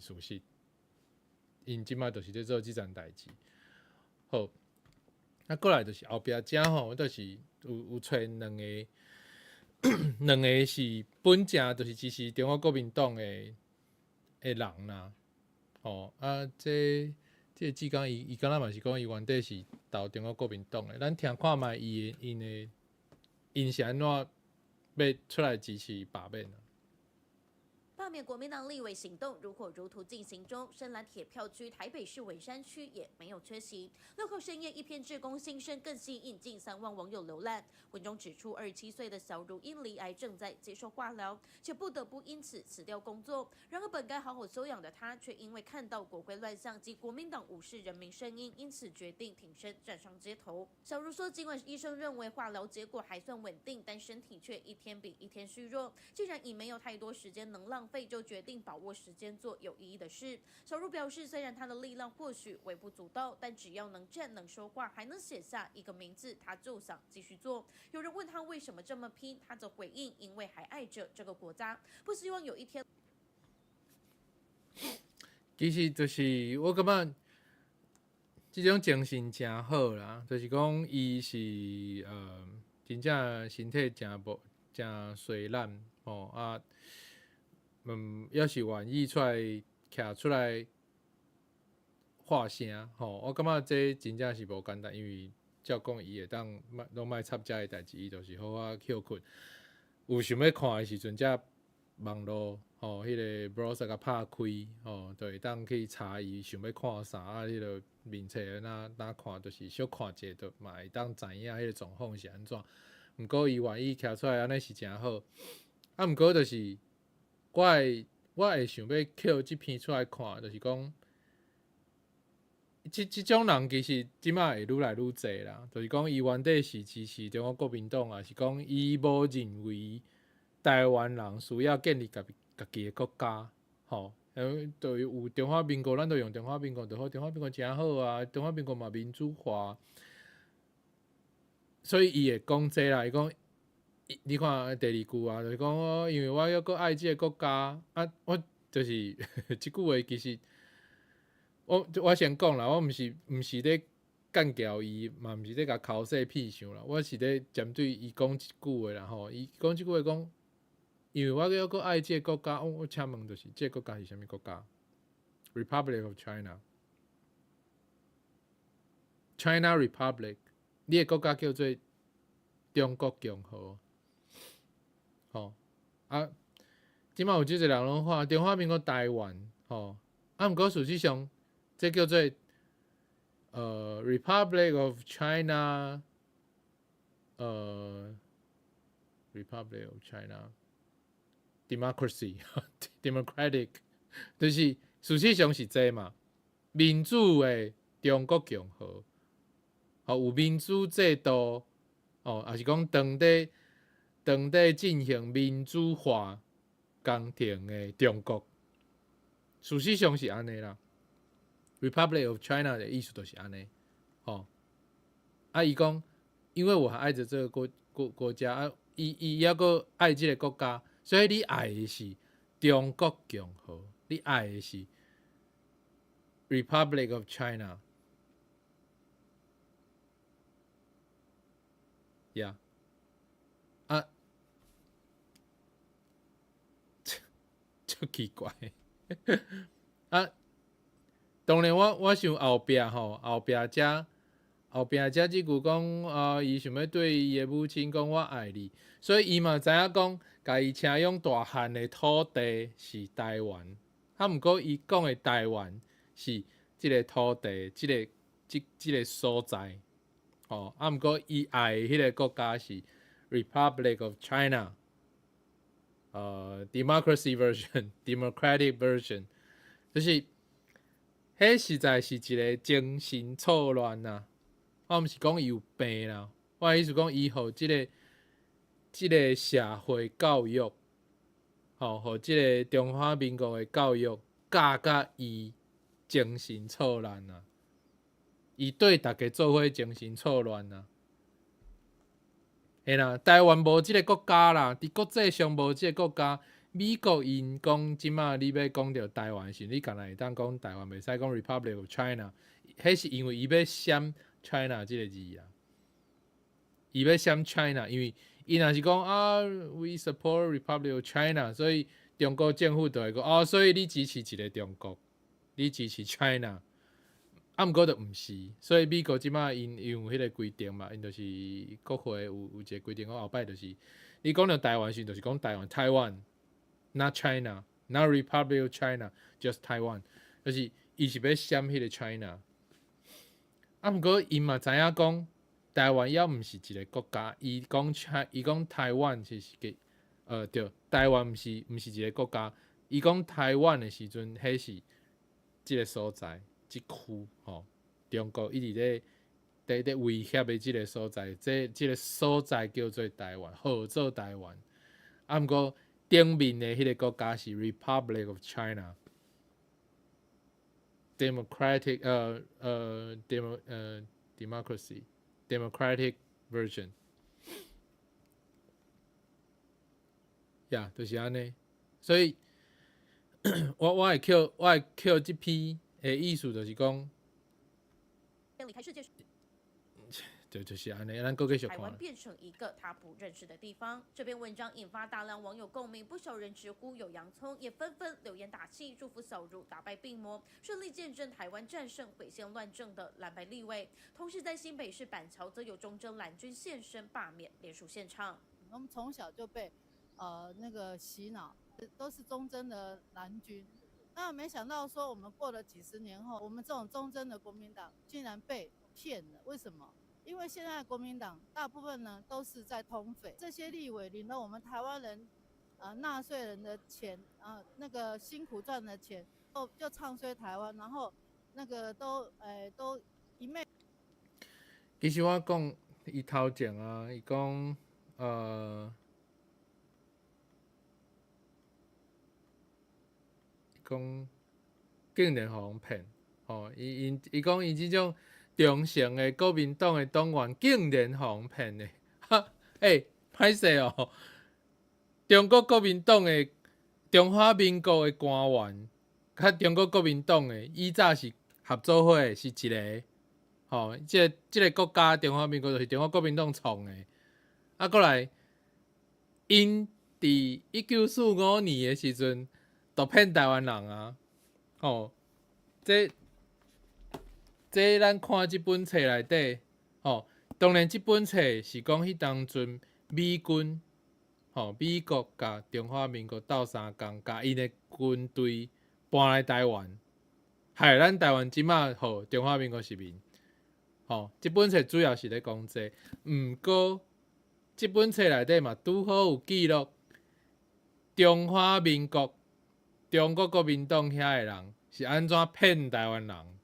是事實。𪜶這擺就是咧做這層代誌。好，啊，過來就是後壁遮吼，我就是有揣兩個，兩個是本正就是支持中國國民黨的人啦。吼，啊，這個志剛伊敢若嘛是講伊原底是投中國國民黨的，咱聽看覓伊的𪜶的𪜶是按怎欲出來支持罷免啊？罷免國民黨立委行動如火如荼進行中，深藍鐵票區台北市文山區也沒有缺席。6號深夜，一篇志工心聲更吸引近3萬網友瀏覽。文中指出，27歲的小如因罹癌正在接受化療，且不得不因此辭掉工作。然而，本該好好休養的她，卻因為看到國會亂象及國民黨無視人民聲音，因此決定挺身站上街頭。小如說，儘管醫生認為化療結果還算穩定，但身體卻一天比一天虛弱。既然已沒有太多時間能浪費，就決定把握時間做有意義的事。小如表示，雖然她的力量或許微不足道，但只要能站、能說話，還能寫下一個名字，她就想繼續做。有人問她為什麼這麼拼，她則回應：因為還愛着這個國家，不希望有一天。其實就是我感覺這種精神誠好啦，就是講伊是真正身體誠無誠衰懶吼啊。抑是願意出來徛出來發聲吼，我感覺這真正是無簡單，因為照講伊會當莫攏莫插遮的代誌，伊就是好好歇睏。有想欲看的時陣，才網路吼，彼個 browser 共拍開吼，就會當去查伊想欲看啥啊，彼個面冊按怎看，就是小看者就嘛會當知影彼個狀況是按怎。毋過伊願意徛出來按呢是誠好。啊，毋過就是我會想欲抾這篇出來看，就是講，這種人其實這擺會愈來愈濟啦。就是講，伊原底是支持中國國民黨，抑是講伊無認為台灣人需要建立家己的國家，吼。對有中華民國，咱就用中華民國就好，中華民國誠好啊，中華民國嘛民主化，所以伊會講這啦，伊講，你看第二句啊，就是講，因為我猶閣愛這個國家，啊，我就是這句話其實，我先講啦，我毋是咧幹譙伊，嘛毋是咧共剾洗痞想啦，我是咧針對伊講這句話啦吼，伊講這句話講，因為我猶閣愛這個國家，我請問就是這個國家是啥物國家？Republic of China，China Republic，你的國家叫做中國共和，吼啊！這擺有足濟人攏喊中華民國台灣，吼啊！毋過事實上，這叫做Republic of China，Republic of China。Democracy，democratic，就是事實上是這嘛，民主的中國共和，吼有民主制度，哦，抑是講當咧進行民主化工程的中國，事實上是按呢啦。Republic of China 的意思就是按呢，吼。啊，伊講，因為我還愛著這個國家，啊，伊猶閣愛這個國家。所以你愛的是中國共和，你愛的是 Republic of China。Yeah，啊，足奇怪。啊，當然我想後壁吼，後壁遮這句講啊，伊想欲對伊的母親講我愛你，所以伊嘛知影講，共伊請養大漢的土地是台灣，啊，毋過伊講的台灣是這個土地，這個所在，吼，啊，毋過伊愛的彼個國家是 Republic of China，democracy version，democratic version，就是，彼實在是一個精神錯亂啊！我毋是講伊有病啦，我的意思講伊予這個社會教育，吼，予這個中華民國的教育教甲伊精神錯亂啊！伊對逐家做伙精神錯亂啊！嘿啦，台灣無這個國家啦，佇國際上無這個國家。美國𪜶講這馬你欲講著台灣時，你干焦會當講台灣，袂使講 Republic of China。彼是因為伊欲閃 China 這个字啊，伊欲閃 China，因為伊若是講啊，We support Republic of China，所以中國政府就會講哦，所以你支持一个中國，你支持 China。啊，毋過就毋是，所以美國這馬𪜶有彼个規定嘛，𪜶就是國會有一个規定，講後擺就是你講著台灣時，就是講台灣，Taiwan，not China，not Republic of China，just Taiwan，就是伊是欲閃彼个 China。啊，毋過𪜶嘛知影講台灣猶毋是一个國家，伊講 China，伊講台灣是個，對，台灣毋是一个國家，伊講台灣的時陣，彼是這个所在。這區吼，中國一直咧威脅的這个所在，這个所在叫做台灣，號做台灣。啊，毋過頂面的彼个國家是 Republic of China，Democratic demo democracy democratic version，yeah，就是按呢。所以我會抾這篇的意思就是講，就是按呢，咱閣繼續看。台灣變成一個他不認識的地方。這篇文章引發大量網友共鳴，不少人直呼有洋蔥，也紛紛留言打氣，祝福小如打敗病魔，順利見證台灣戰勝毀憲亂政的藍白立委。同時，在新北市板橋，則有忠貞藍軍現身罷免聯署現場。我們從小就被那個洗腦，都是忠貞的藍軍。那沒想到說，我們過了幾十年後，我們這種忠貞的國民黨竟然被騙了。為什麼？因為現在國民黨大部分呢都是在通匪，這些立委領了我們台灣人納稅人的錢啊，那個辛苦賺的錢，哦就唱衰台灣，然後那個都一昧。其實我講伊頭前啊，伊講講竟然予人騙，吼！伊講伊這種忠誠的國民黨的黨員，竟然予人騙的，哈！欸，歹勢哦！中國國民黨的中華民國的官員，佮中國國民黨的以早是合作伙，是一个，吼！這个國家中華民國就是中國國民黨創的，啊，閣來，𪜶佇1945年的時陣，就騙台灣人啊！吼，這咱看這本冊內底，吼，當然這本冊是講彼當陣美軍，吼，美國共中華民國鬥相共，共𪜶的軍隊搬來台灣，害咱台灣這馬予中華民國殖民。吼，這本冊主要是咧講這，毋過這本冊內底嘛拄好有記錄中華民國。中國國民黨遐的人是按怎騙台灣人？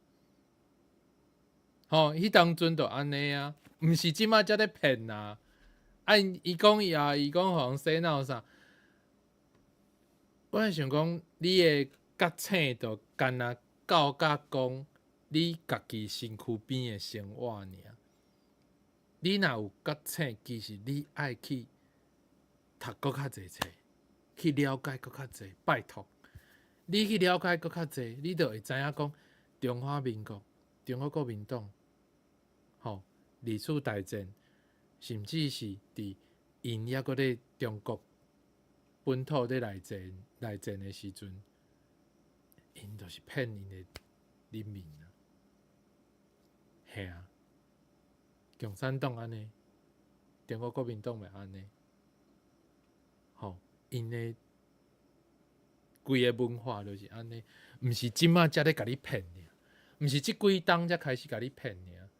吼，彼當陣就按呢啊，毋是這馬才咧騙啊！啊，伊講伊啊，伊講予人洗腦啥？我想講，你的覺醒就干焦到甲講你家己身軀邊的生活爾。你若有覺醒，其實你愛去讀閣較濟冊，去了解閣較濟，拜託。你去了解閣較濟，你就會知影講中華民國、中國國民黨，吼，二次大戰，甚至是佇𪜶猶閣咧中國本土咧內戰的時陣，𪜶就是騙𪜶的人民啊，嘿啊，共產黨按呢，中國國民黨嘛按呢，吼，𪜶的。規个文化就是按呢，毋是這馬才咧共你騙爾，毋是這幾冬才開始共你騙爾。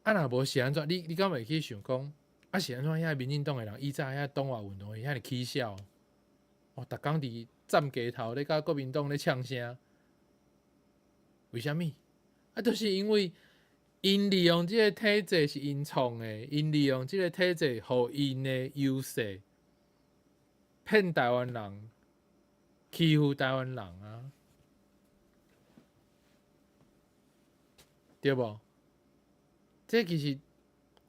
啊，若無是按怎？你敢會去想講，啊是按怎？遐民進黨的人以早遐黨外運動會遐爾起痟，哦，逐工佇站街頭咧共國民黨咧嗆聲，為啥物？啊，就是因為𪜶利用這个體制是𪜶創的，𪜶利用這个體制予𪜶的優勢，騙台灣人。欺負台灣人啊，對無？這其實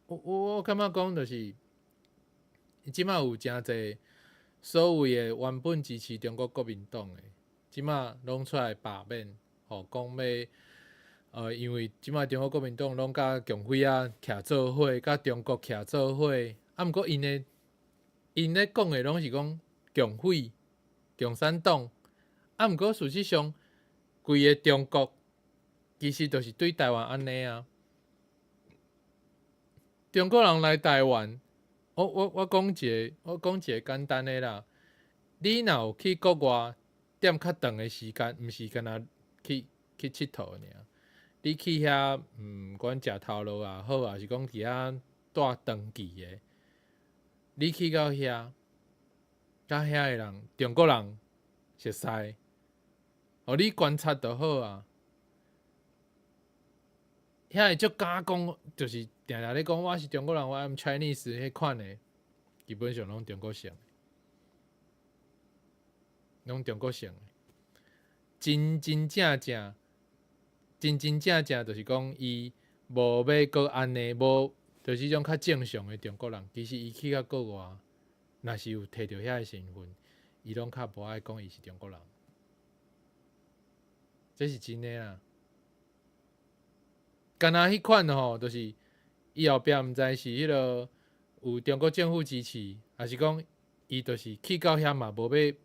我感覺講就是，這馬有誠濟所謂的原本支持中國國民黨的，這馬攏出來罷免，吼，講欲，因為這馬中國國民黨攏佮共匪仔徛做伙，佮中國徛做伙，啊，毋過𪜶咧講的攏是講共匪、共產黨，啊，毋過事實上，規个中國其實就是對台灣按呢啊。中國人來台灣，我講一个簡單的啦。你若有去國外踮較長的時間，毋是干焦去𨑨迌爾。你去遐，毋管食頭路也好，抑是講佇遐蹛長期的，你去到遐，佮遐的人，中國人熟似，予你觀察就好啊。遐會足敢講，就是定定咧講我是中國人，我 I'm Chinese 彼款的，基本上攏中國性，攏中國性。真真正正，真真正正，就是講伊無欲閣按呢，無就是彼種較正常的中國人。其實伊去到國外，若是有提著遐个身份，伊攏較無愛講伊是中國人。這是真的啦。敢若彼款吼，就是伊後壁毋知是彼个有中國政府支持，抑是講伊就是去到遐嘛，無欲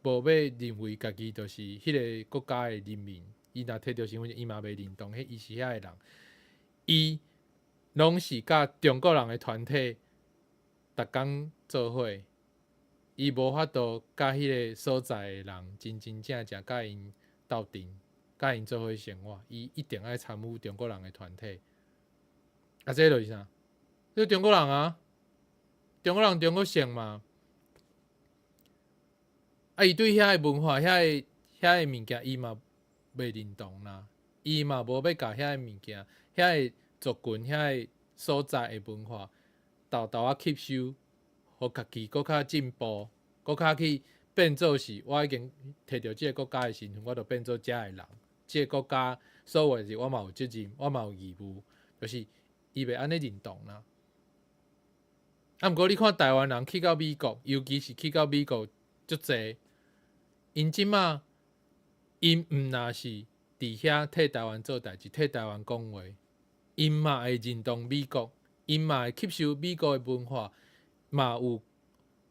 認為家己就是彼个國家的人民。伊若提著身份證，伊嘛袂認同，彼伊是遐个人。伊攏是佮中國人的團體逐工做伙，伊無法度佮彼个所在的人真真正正佮𪜶鬥陣，佮𪜶做伙生活。伊一定愛參與中國人的團體。啊，這就是啥？這中國人啊，中國人中國性嘛。啊，伊對遐个文化、遐个物件，伊嘛袂認同啦。伊嘛無欲共遐个物件、遐个族群、遐個所在的文化，沓沓仔吸收，予家己閣較進步，閣較去變做是，我已經提著這个國家的身份，我就變做遮的人。這个國家所有的事，我嘛有責任，我嘛有義務，就是伊袂按呢認同啦。啊，毋過你看台灣人去到美國，尤其是去到美國足濟，𪜶這馬𪜶毋若是佇遐替台灣做代誌，替台灣講話，𪜶嘛會認同美國，𪜶嘛會吸收美國的文化，嘛有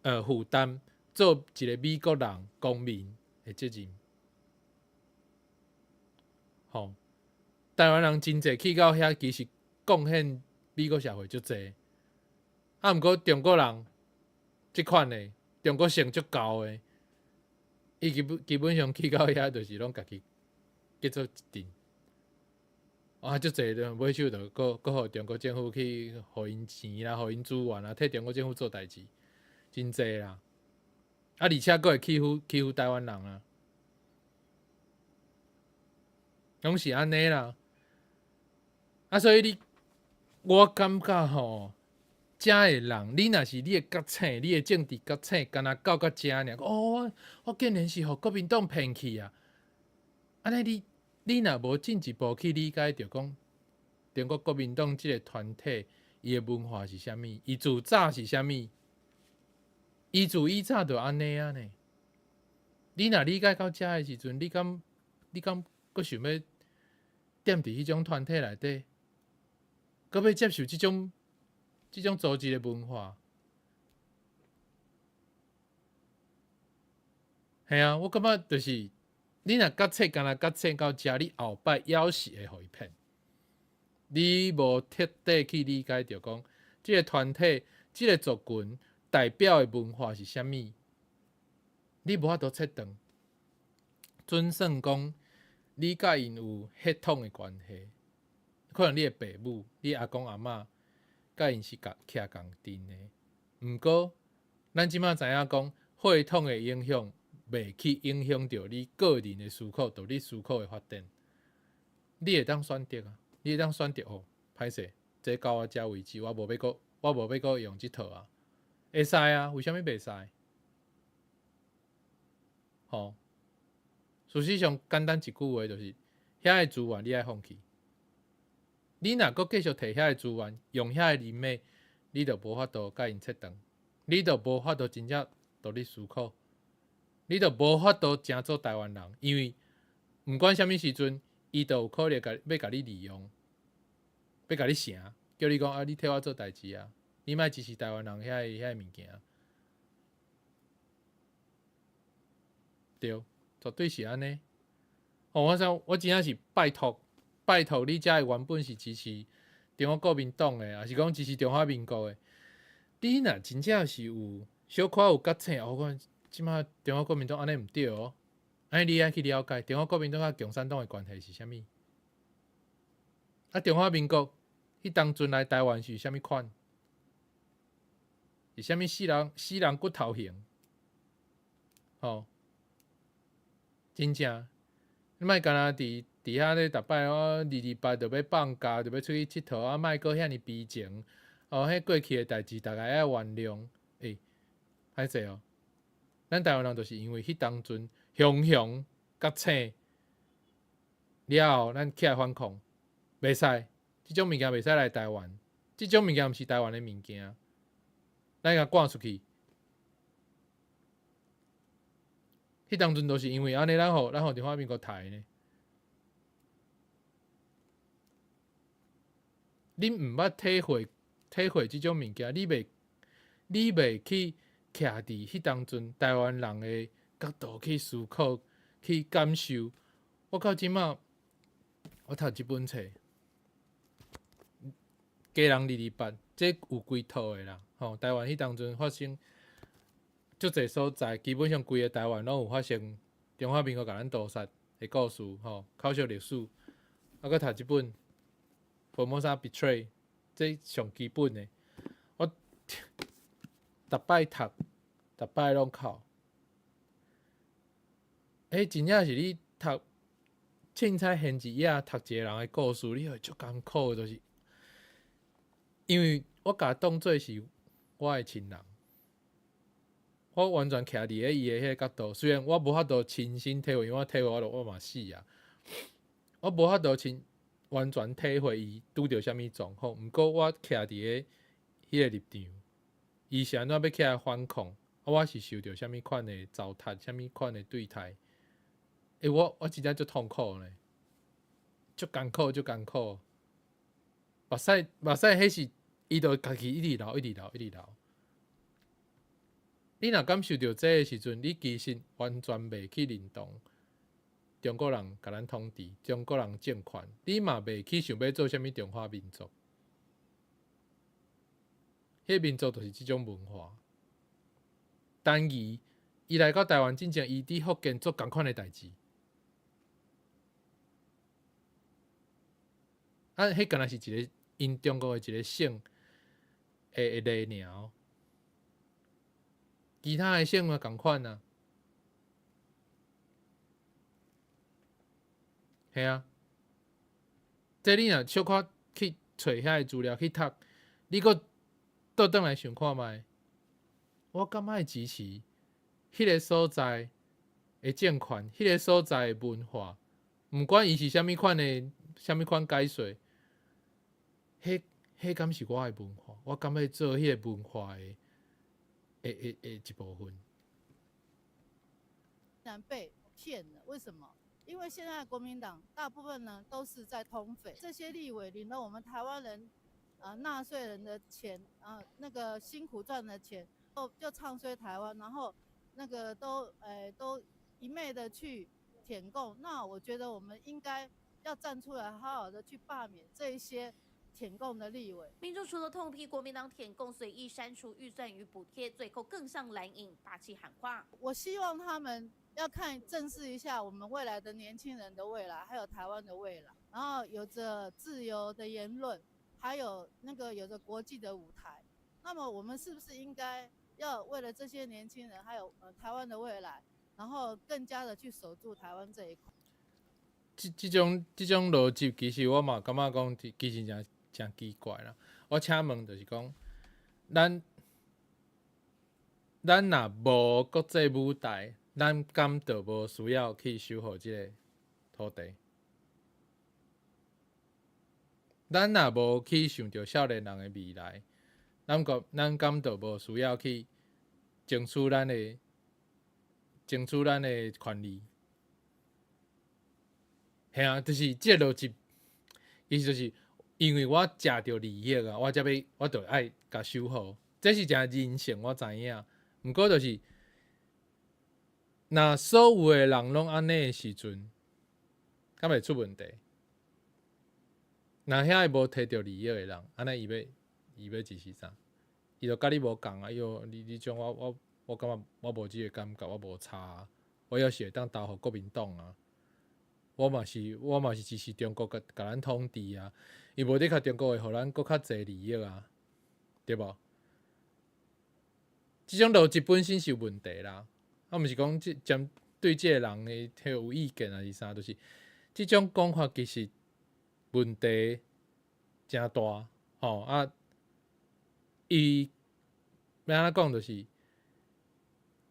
負擔做一个美國人公民的責任。吼，台灣人真濟去到遐，其實貢獻美國社會足濟。啊，毋過中國人這款的中國性足厚的，伊基本上去到遐就是攏家己結做一陣。啊，足濟人尾手就閣閣予中國政府去予𪜶錢啦，予𪜶資源啊，替中國政府做代誌，真濟啦。啊，而且閣會欺負台灣人啊，攏是按呢啦。啊，所以你我感覺吼，遮的人，你若是你的覺醒，你的政治覺醒，敢若到遮爾，哦，我竟然是予國民黨騙去啊！按呢你若無進一步去理解著講，中國國民黨這个團體伊的文化是啥物，伊自早是啥物，伊自以早就按呢啊呢。你若理解到遮的時陣，你敢閣想欲踮佇彼種團體內底，閣欲接受這種組織的文化？嘿啊，我感覺就是。你若覺醒，敢若覺醒到遮，你後擺猶是會予伊騙。你無徹底去理解著講，這个團體、這个族群代表的文化是啥物，你無法度切斷。準算講，你佮𪜶有血統的關係，可能你的爸母、你阿公阿嬤，佮𪜶是共徛仝陣的。毋過，咱這馬知影講，血統的影響。袂去影響著你個人的思考、獨立思考的發展。你會當選擇啊，你會當選擇哦，歹勢，這到我遮為止，我無欲閣用這套啊，會使啊，為啥物袂使？吼，事實上簡單一句話就是，遐个資源你愛放棄。你若閣繼續提遐个資源，用遐个人脈，你就無法度佮𪜶切斷，你就無法度真正獨立思考。你就無法度成做台灣人，因為毋管啥物時陣，伊都有可能共欲共你利用，欲共你成，叫你講啊，你替我做代誌啊，你莫支持台灣人遐个物件。對，絕對是按呢。哦，我想我真正是拜託拜託你遮的原本是支持中國國民黨的，抑是講支持中華民國的，你若真正是有小可有覺醒，我講這馬中國國民黨按呢毋對哦，按呢你愛去了解中國國民黨佮共產黨的關係是啥物？啊，中華民國彼當陣來台灣是啥物款？是啥物死人死人骨頭型？吼，真正，你莫干焦佇佇遐咧，逐擺我二二八就欲放假，就欲出去𨑨迌，啊，莫閣遐爾悲情，哦，彼過去的代誌，逐家愛原諒。欸，歹勢哦，咱台灣人就是因為彼當陣雄雄覺醒了後，咱起來反抗，袂使，這種物件袂使來台灣，這種物件毋是台灣的物件，咱共趕出去。彼當陣就是因為按呢，咱予中華民國刣呢。你毋捌體會體會這種物件，你袂你袂去徛佇彼當陣台灣人的角度去思考、去感受。我到這馬，我讀這本冊，家人二二八，這有規套的啦。吼，台灣彼當陣發生。足濟所在，基本上規个台灣攏有發生中華民國共咱屠殺的故事，吼，口述歷史。啊，閣讀這本《Formosa Betrayed》，這上基本的。我逐擺讀，逐擺攏哭。欸，真正是你讀凊彩掀一頁讀一个人的故事，你會足艱苦的，就是因為我共當做是我的親人。我完全徛佇咧伊的彼個角度，雖然我無法度親身體會，因為我體會我就我嘛死啊。我無法度親完全體會伊拄著啥物狀況，毋過我徛佇咧彼個立場，伊是按怎欲起來反抗，啊，我是受著啥物款的糟蹋，啥物款的對待，欸，我我真正足痛苦呢，足艱苦，足艱苦。目屎目屎，彼是伊就家己一直流，一直流，一直流。你若感受著這个時陣，你其實完全袂去認同中國人共咱統治，中國人政權，你嘛袂去想欲做啥物中華民族。彼個民族就是這種文化。陳儀伊來到台灣進前，伊佇福建做仝款的代誌。啊，彼敢若是一个𪜶中國的一个省的的例爾。其他的省嘛仝款啊，嘿啊，這你若小可去揣遐个資料去讀，你閣倒轉來想看覓，我敢愛支持彼个所在的政權，彼个所在的文化，毋管伊是啥物款的，啥物款解說，彼彼敢是我的文化？我敢欲做彼个文化的？的的的一部分。然被騙了，為什麼？因為現在國民黨大部分呢都是在通匪，這些立委領了我們台灣人啊納稅人的錢啊，那個辛苦賺的錢，就唱衰台灣，然後那個都都一昧的去舔共。那我覺得我們應該要站出來，好好的去罷免這一些舔共的立委。民眾除了痛批國民黨舔共隨意刪除預算與補貼，最後更向藍營發起喊話。我希望他們要看正視一下我們未來的年輕人的未來，還有台灣的未來，然後有着自由的言論，還有那個有着國際的舞台。那麼我們是不是應該要為了這些年輕人，還有台灣的未來，然後更加的去守住台灣這一塊？這這種這種邏輯，其實我嘛感覺講，其實誠誠奇怪啦。我請問就是講，咱咱若無國際舞台，咱敢就無需要去守護這个土地？咱若無去想著少年人的未來，咱閣咱敢就無需要去爭取咱的爭取咱的權利。嘿啊，就是這個邏輯，其實就是因為我食著利益啊，我才欲，我就愛共守好。這是誠人性，我知影。毋過就是，若所有的人攏按呢的時陣，敢會出問題？若遐个無提著利益的人，按呢伊欲支持啥？伊就佮你無仝啊！伊講你將我感覺我無這个感覺，我無差啊，我猶是會當投予國民黨啊。我嘛是支持中國共咱統治啊！伊無的確中國會予咱閣較濟利益啊，對無？這種邏輯本身是有問題啦。啊，毋是講這針對這個人的彼有意見抑是啥，就是這種講法其實問題誠大吼啊！伊欲按怎講就是，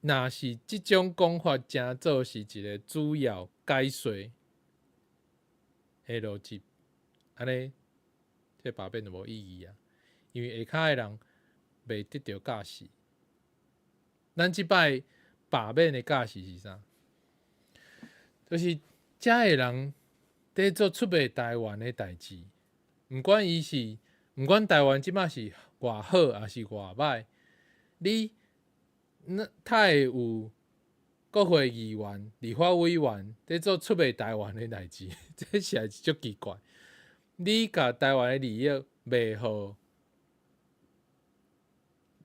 若是這種講法誠做是一個主要解說的邏輯，按呢，這罷免就無意義啊。因為下跤的人袂得著教示。咱這擺罷免的教示是啥？就是遮的人佇做出賣台灣的代誌，毋管伊是，毋管台灣這擺是偌好，抑是偌䆀，你那他會有國會議員、立法委員佇做出賣台灣的代誌，這實在是足奇怪。你共台灣的利益賣予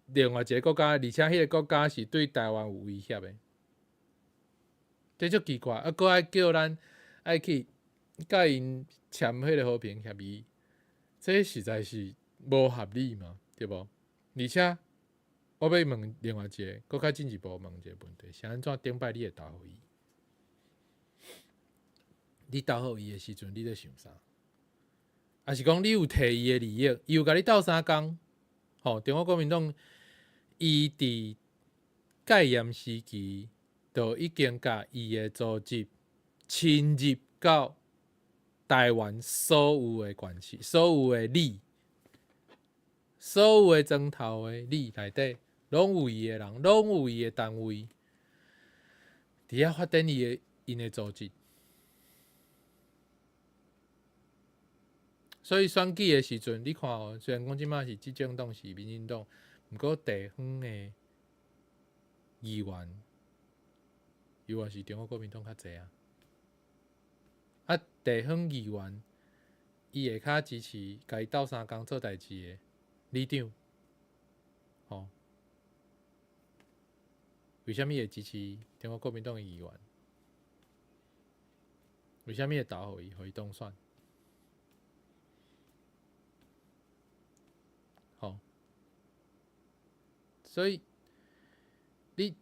另外一個國家，而且彼個國家是對台灣有威脅的，這足奇怪。啊，閣愛叫咱愛去共𪜶簽彼個和平協議，這實在是無合理嘛，對無？而且我欲問另外一個，閣較進一步問一個問題：是按怎頂擺你會投予伊？你投予伊的時陣，你咧想啥？抑是講你有提伊的利益，伊有共你鬥相共？吼，中國國民黨伊佇戒嚴時期，就已經共伊的組織侵入到台灣所有的縣市、所有的里、所有的莊頭的里內底，攏有伊的人，攏有伊的單位，佇遐發展伊的𪜶的組織。所以選舉的時陣，你看哦，雖然講這擺是執政黨是民進黨，毋過地方的議員，猶原是中國國民黨較濟啊。啊，地方議員，伊會較支持共伊鬥相共做代誌的里長，吼？為啥物會支持中國國民黨的議員？為啥物會投予伊，予伊當選？吼，所以你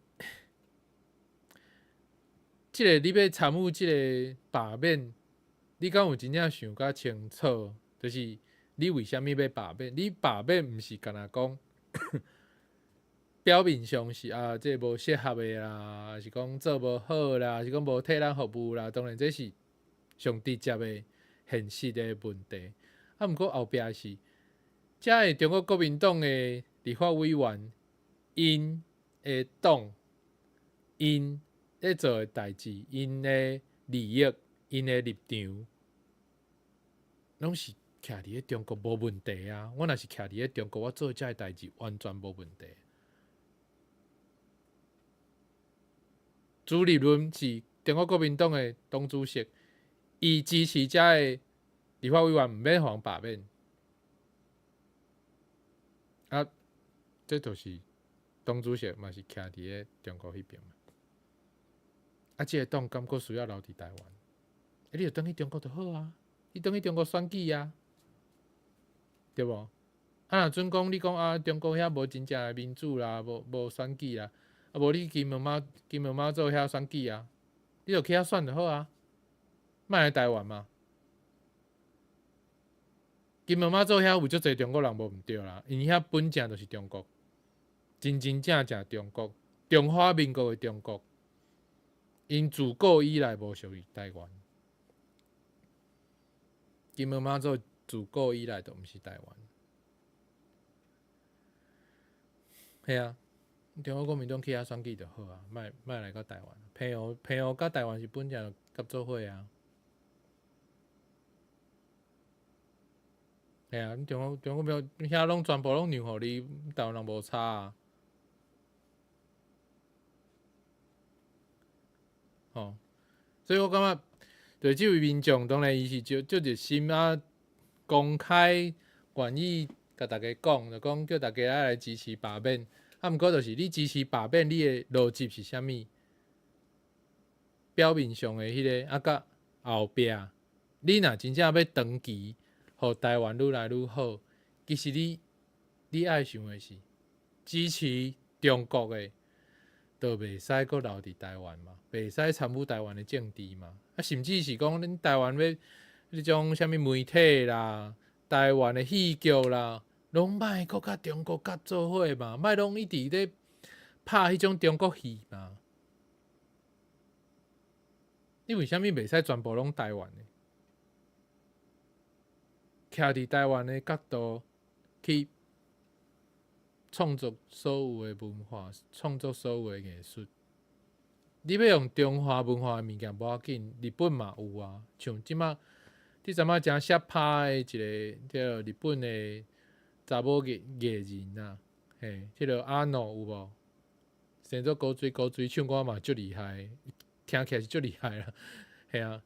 這个你欲參與這个罷免，你敢有真正想較清楚？就是你為啥物欲罷免？你罷免毋是干焦講表面上是啊，這個無適合的啦，抑是講做無好啦，抑是講無替咱服務啦。當然這是上直接的現實的問題。啊，毋過後壁是。遮的中國國民黨的立法委員，𪜶的黨，𪜶咧做的代誌，𪜶的利益，𪜶的立場，攏是徛佇咧中國無問題啊！我若是徛佇咧中國，我做遮的代誌完全無問題。朱立倫是中國國民黨的黨主席，伊支持遮的立法委員毋免予人罷免。啊，這就是黨主席嘛是徛佇咧中國彼邊嘛。啊，這个黨敢閣需要留佇台灣？欸，你就轉去中國就好啊，你轉去中國選舉啊，對無？啊，若準講你講啊，中國遐無真正的民主啦，無選舉啦，啊，無你去金門馬祖遐選舉啊，你就去遐選就好啊，莫來台灣嘛。金門馬祖遐有足濟中國人，無毋對啦，𪜶遐本正就是中國，真真正正中國，中華民國的中國，𪜶自古以來無屬於台灣。金門馬祖自古以來就毋是台灣。嘿啊，中國國民黨去遐選舉就好啊，莫莫來到台灣。澎湖澎湖佮台灣是本來就合做伙啊。嘿啊，你中國中國國民黨遐攏全部攏讓予你，台灣人無差啊。吼，所以我感覺，對這位民眾當然伊是足足熱心啊，公開願意共大家講，就講叫大家愛來支持罷免。啊，毋過就是你支持罷免，你的邏輯是啥物？表面上的彼個啊，佮後壁，你若真正欲長期，予台灣愈來愈好，其實你你愛想的是支持中國的，就袂使閣留佇台灣嘛，袂使參與台灣的政治嘛。啊，甚至是講恁台灣欲彼種啥物媒體啦、台灣的戲劇啦，攏莫閣佮中國合做伙嘛，莫攏一直咧拍彼種中國戲嘛。你為啥物袂使全部攏台灣的？徛佇台灣的角度去創作所有的文化，創作所有的藝術。你欲用中華文化的物件無要緊，日本嘛有啊。像這馬，這陣仔誠爍拍的一个叫日本的查某藝藝人啊，嘿，這个阿諾有無？生做古錐古錐，唱歌嘛足厲害，聽起來是足厲害啦，嘿啊。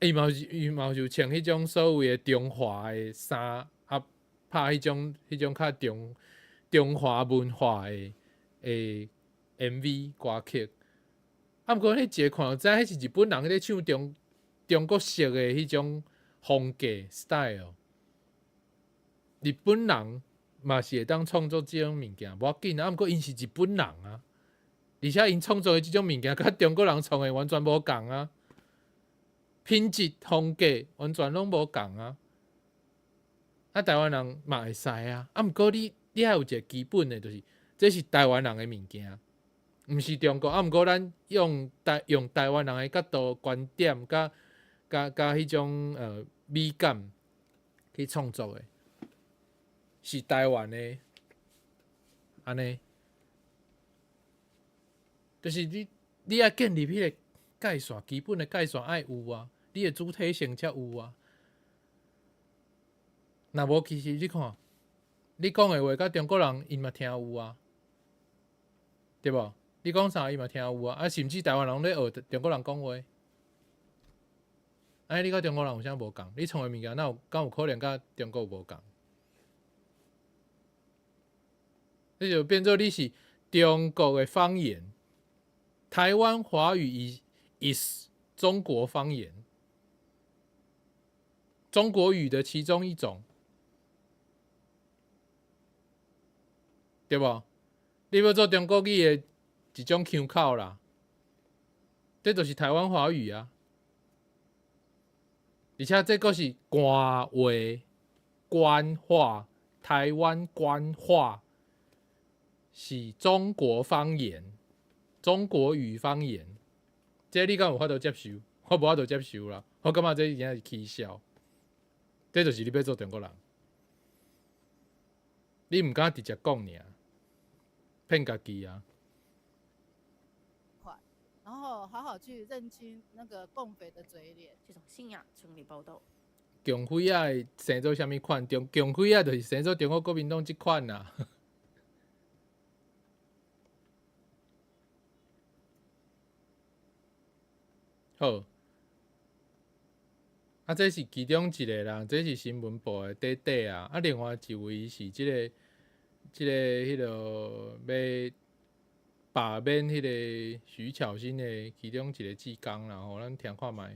伊嘛是伊嘛是有穿彼種所謂的中華的衫，啊，拍彼種彼種較中中華文化的的 MV 歌曲。啊，毋過彼一个看就知，彼是日本人咧唱中中國式的彼種風格 style。日本人嘛是會當創作這種物件，無要緊啊。啊，毋過𪜶是日本人啊，而且𪜶創作的這種物件，佮中國人創的完全無仝啊。品質風格完全攏無仝啊！啊，台灣人嘛會使啊，啊，毋過你你愛有一个基本的，就是這是台灣人的物件，毋是中國。啊，毋過咱用台用台灣人的角度、觀點，佮佮佮彼種美感去創作的，是台灣的，按呢，就是你你愛建立彼个界線，基本的界線愛有啊，你的主體性才有啊。若無，其實你看，你講的話，佮中國人𪜶嘛聽有啊，對無？你講啥，伊嘛聽有啊。啊，甚至台灣人咧學中國人講話，按呢你佮中國人有啥無仝？你創的物件，哪有敢有可能佮中國無仝？這就變做你是中國的方言，台灣華語 is 中國方言，中國語的其中一種，對無？你欲做中國語的一種腔口啦，這就是台灣華語啊。而且這閣是官話、官話，台灣官話是中國方言，中國語方言。這你敢有法度接受？我無法度接受啦。我感覺這真正是起笑。這就是你欲做中國人，你毋敢直接講爾，騙家己啊。快，然後好好去認清那個共匪的嘴臉。這種信仰整理報道。共匪仔會生做啥物款？中共匪仔就是生做中國國民黨這款啦。好，啊，這是其中一个啦，這是新聞報的短短啊。啊，另外一位是這个、這个、彼个欲罷免彼个徐巧芯的其中一个志工啦吼，咱聽看覓。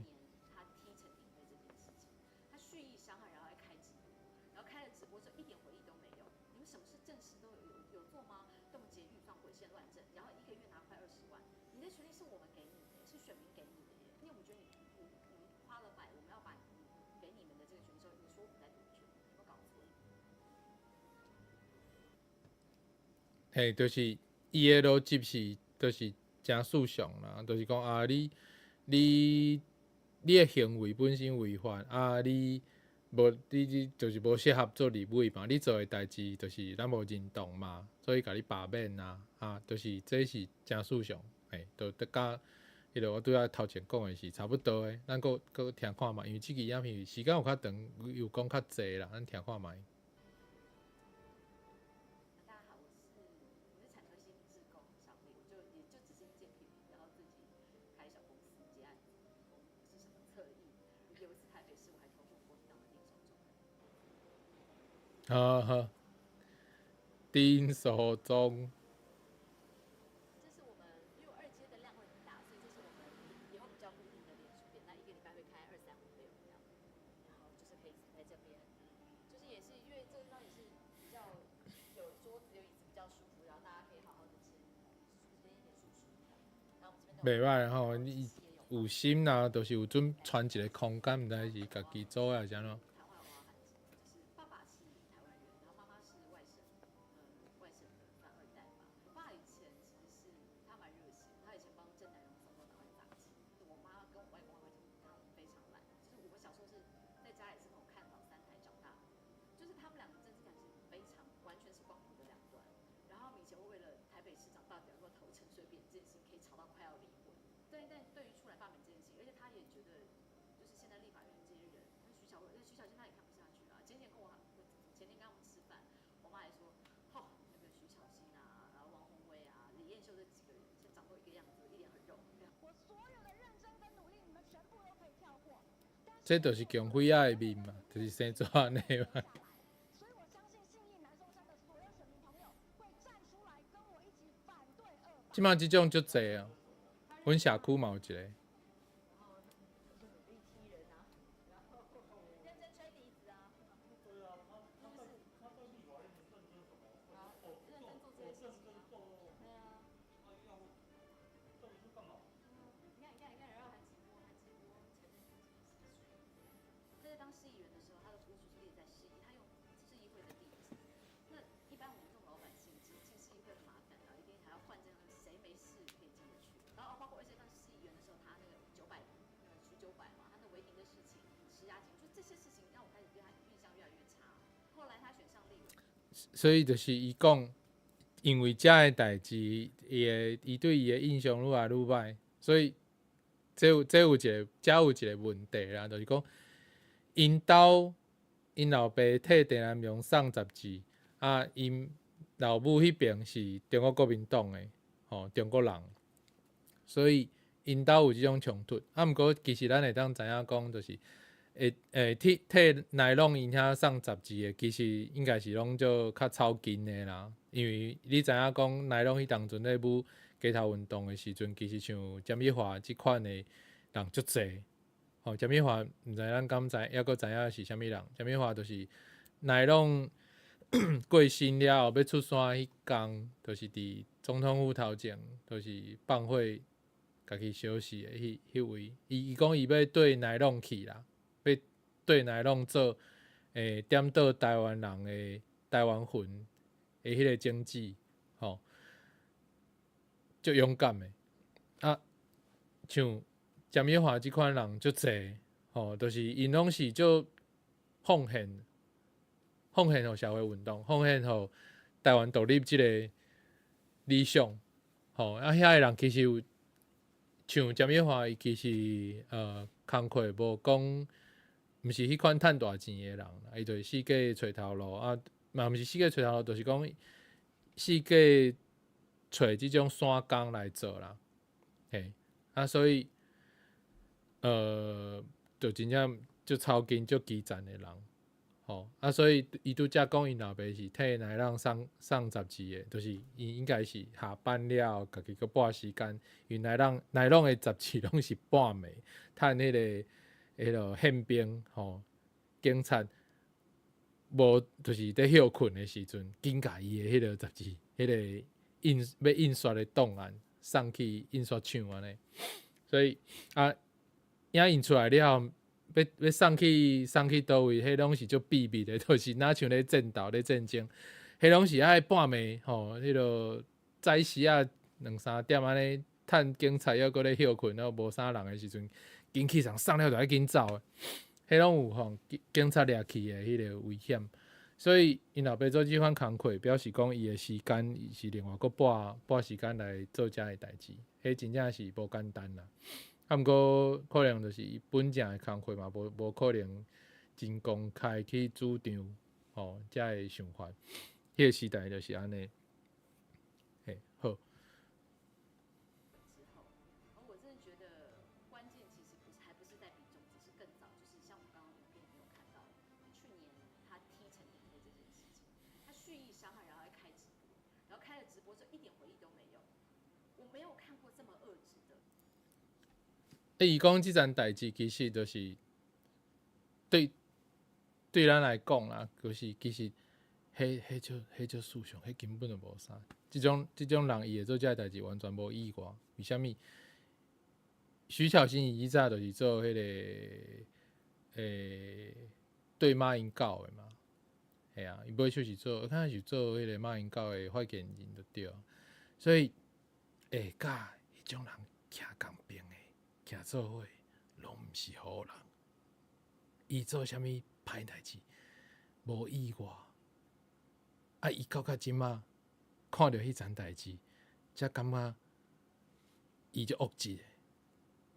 他踢陳庭飛這件事情，他蓄意傷害，然後還開直播，然後開了直播之後一點回應都沒有。你們什麼事正事都有有做嗎？凍結預算、毀憲亂政，然後一個月拿快20萬，你的權利是我們給你的，是選民給你的耶。因為我們覺得你你你們花了買，我們要把你給你們的這個權利，你說我們在奪權，有沒有搞錯？嘿，就是伊的邏輯是，就是誠思想啦，就是講啊，你你你的行為本身違法啊，你無你就是無適合做立委嘛，你做的代誌就是咱無認同嘛，所以共你罷免啊，啊，就是這是誠事實，嘿，就得佮彼个我拄仔頭前講的是差不多的，咱閣閣聽看覓，因為這支影片時間有較長，有講較濟啦，咱聽看覓。大家好，我是產科新志工小麗，我就也就只是一介平民，然後自己開小公司接案子，我不是什麼側翼。有一次台北市我還投過國民黨的丁守中。好好，丁守中。這是我們因為二階的量會很大，所以這是我們以後比較固定的臉書店。那一個禮拜會開二三五六這樣，然後就是可以在這邊，就是也是因為這個地方也是比較有桌子有椅子比較舒服，然後大家可以好好的簽簽一點書書這樣。然後我們這邊袂歹吼，你有心啦，就是有準傳一個空間，毋知是家己做的還是按怎。談話我要就是爸爸是台灣人，然後媽媽是外省，外省的算二代吧。我爸以前其實是他蠻熱血，他以前幫鄭南榕送過台灣雜誌。我媽跟我外公外婆他們非常藍，就是我們小時候是在家也是那種看老三台長大的，就是他們兩個政治感是非常完全是光譜的兩端。然後他們以前會為了台北市長到底要不要投陳水扁這件事情，可以吵到快要離婚。對，但對於出來罷免這件事情，而且他也覺得，就是現在立法院這些人，徐巧徐巧芯他也看不下去了。前天跟我，我前天跟他們吃飯，我媽還說，吼，那個徐巧芯啊，然後王鴻薇啊，李彥秀這幾個人，現在長都一個樣子，一臉很肉。我所有的認真跟努力，你們全部都可以跳過。這就是強輝仔的面嘛，就是生做按呢嘛。所以我相信信義南松山的所有選民朋友會站出來跟我一起反對二。這馬這種足濟啊，阮社區嘛有一個。認真吹笛子啊！對啊，他在立法院認真什麼？認真做這些事情啊。對啊。到底是幹嘛？你看，你看，你看，然後還直播，還直播前面自己的他在當市議員的時候，他的屋主是列在市議，他用市議會的地址。那一般我們這種老百姓進市議會很麻煩啊，一定還要換證，誰沒事可以進得去？然後包括而且當市議員的時候，他那個九百，那個徐九百嘛，他那違停的事情，施壓金，就這些事情讓我開始對他印象越來越差。後來他選上立委，所以就是伊講，因為這个代誌，伊對伊的印象愈來愈歹，所以這有一個，這有一個問題啦，就是講，𪜶兜𪜶老爸替鄭南榕送雜誌，啊，𪜶老母彼爿是中國國民黨的，吼，中國人，所以𪜶兜有這種衝突。啊，毋過其實咱會當知影講，就是會替南榕𪜶遐送雜誌的，其實應該是攏做較草根的啦。因為你知影講，南榕彼當陣咧舞街頭運動的時陣，其實像詹美華這款的人足濟。吼，詹美華毋知咱敢知，猶閣知影是啥物人？詹美華就是南榕過身了後欲出山彼工，就是佇總統府頭前，就是放火家己燒死的彼位。伊講伊欲對南榕去啦，欲對南榕做點倒台灣人的台灣魂的彼個種子，吼，足勇敢的。啊，像詹美華這款人足濟，吼，就是𪜶攏是足奉獻，奉獻予社會運動，奉獻予台灣獨立這個理想，吼。啊，遐个人其實有像詹美華，伊其實工課無講，毋是彼款趁大錢的人，伊就是四界揣頭路啊，嘛毋是四界揣頭路，就是講四界揣這種散工來做啦，嘿，啊，所以就真正足草根、足基層的人，吼，啊，所以伊拄才講𪜶老爸是替南榕送雜誌的，就是伊應該是下班了後，家己閣撥時間，因為南榕的雜誌攏是半暝，趁彼个憲兵吼，警察無就是佇歇睏的時陣，緊共伊的彼个雜誌，彼个印欲印刷的檔案送去印刷廠按呢，所以啊，影印出來了後，欲送去佗位，彼攏是足秘密的，就是若像咧戰鬥咧戰爭，彼攏是愛半暝吼，彼个早時仔兩三點按呢，趁警察猶閣咧歇睏，猶無啥人的時陣，緊起床送了就愛緊走的。彼攏有予警察掠去的彼个危險。所以𪜶老爸做這款工課，表示講伊的時間是另外閣撥撥時間來做遮个代誌，彼真正是無簡單啦。啊，毋過可能就是伊本正的工課嘛，無可能真公開去主張吼遮个想法。彼個時代就是按呢。嘿，好。之後，我真的覺得關鍵其實不是，還不是在比中指，是更早，就是像我們剛剛影片裡面有看到，去年他踢陳亭妃這件事情，他蓄意傷害，然後還開直播，然後開了直播之後一點回應都沒有，我沒有看過這麼惡質的。欸，伊講這層代誌其實就是對咱來講啦，就是其實彼種思想，彼根本就無啥。這種人伊會做這個代誌，完全無意外。為啥物？徐巧芯伊以早就是做彼個對馬英九的嘛，嘿啊，伊尾就是做，我看是做彼個馬英九的發言人就對。所以，佮彼種人徛仝邊的，徛做伙，攏毋是好人。伊做啥物歹代誌，無意外。啊！伊到這馬看著彼層代誌，才感覺伊就惡質的，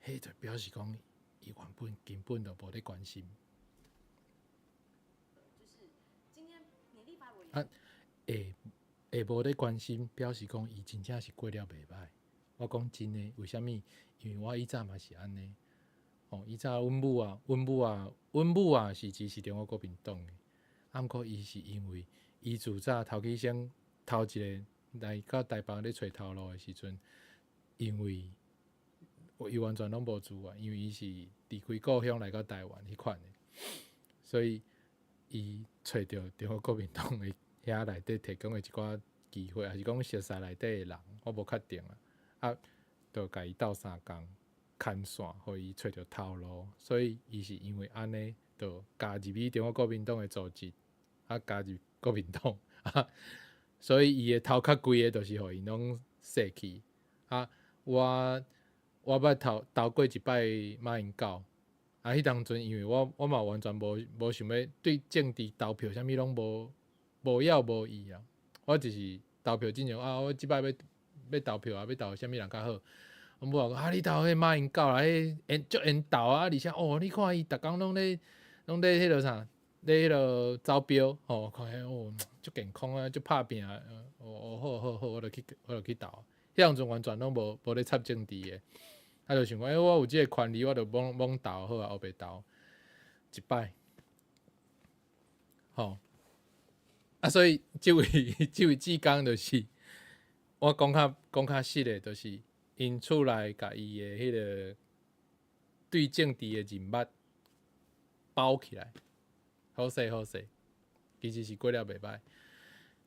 彼就表示講，伊原本根本就無咧關心。就是今天你立法委員啊，會無咧關心，表示講伊真正是過了袂䆀。我講真的，為啥物？因為我以早嘛是按呢。哦，以早阮母啊是支持中國國民黨的，啊，毋過伊是因為伊自早頭起先頭一个來到台北咧揣頭路的時陣，因為伊完全攏無資源，因為伊是離開故鄉來到台灣彼款的，所以伊揣著中國國民黨的遐內底提供的一寡機會，抑是講熟似內底的人，我無確定啦。啊，就共伊鬥相共牽線，予伊揣著頭路，所以伊是因為按呢，就加入去中國國民黨的組織，啊，加入國民黨，啊，所以伊的頭殼規个就是予𪜶攏洗去。啊，我捌投過一擺馬英九，啊，彼當陣因為我嘛完全無想欲對政治投票啥物攏無要無意啊，我就是投票進前啊，我這擺欲投票啊，欲投啥物人較好。阮母講啊，你投彼馬英九啦，彼緣足緣投啊，而且哦，你看伊逐工攏咧彼落啥，咧彼落招標吼，看彼哦足健康啊，足拍拚啊，哦好好好，我就去投。彼當陣完全攏無咧插政治的，啊就想講，欸，我有這个權利，我就罔罔投好啊，烏白投一擺，吼。啊，所以這位志剛就是我講較實的，就是𪜶厝內共伊的彼个對政治的認捌包起來，好勢好勢，其實是過了袂䆀。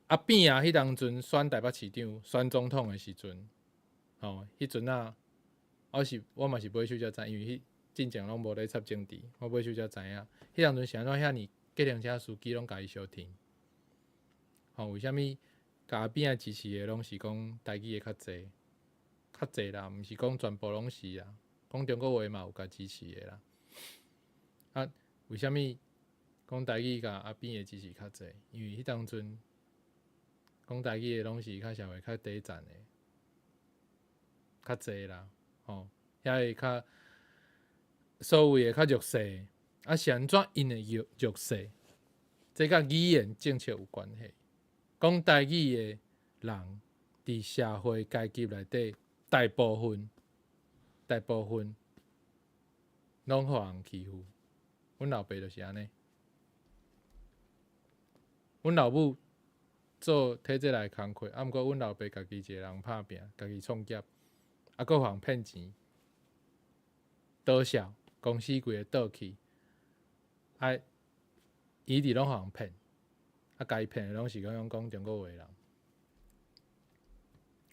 阿扁啊，彼當陣選台北市長、選總統的時陣，吼，彼陣啊，我嘛是尾手才知，因為彼進前攏無咧插政治，我尾手才知影，彼當陣是按怎遐爾計程車司機攏共伊相挺？吼，為啥物共阿扁仔支持的攏是講台語的較濟？較濟啦，毋是講全部攏是啦，講中國話嘛有共支持的啦。啊，為啥物講台語共阿扁的支持較濟？因為彼當陣講台語的攏是較社會較底層的，較濟啦，吼，遐個較所謂的較弱勢，啊是按怎𪜶的弱勢？這佮語言政策有關係。講台語的人，佇社會階級內底，大部分攏予人欺負。阮老爸就是按呢。阮老母做體制內工課，啊，毋過阮老爸家己一个人拍拚，家己創業，啊，閣予人騙錢，倒數公司規个倒去，啊，伊一直攏予人騙，啊，共伊騙的攏是講講中國話的人。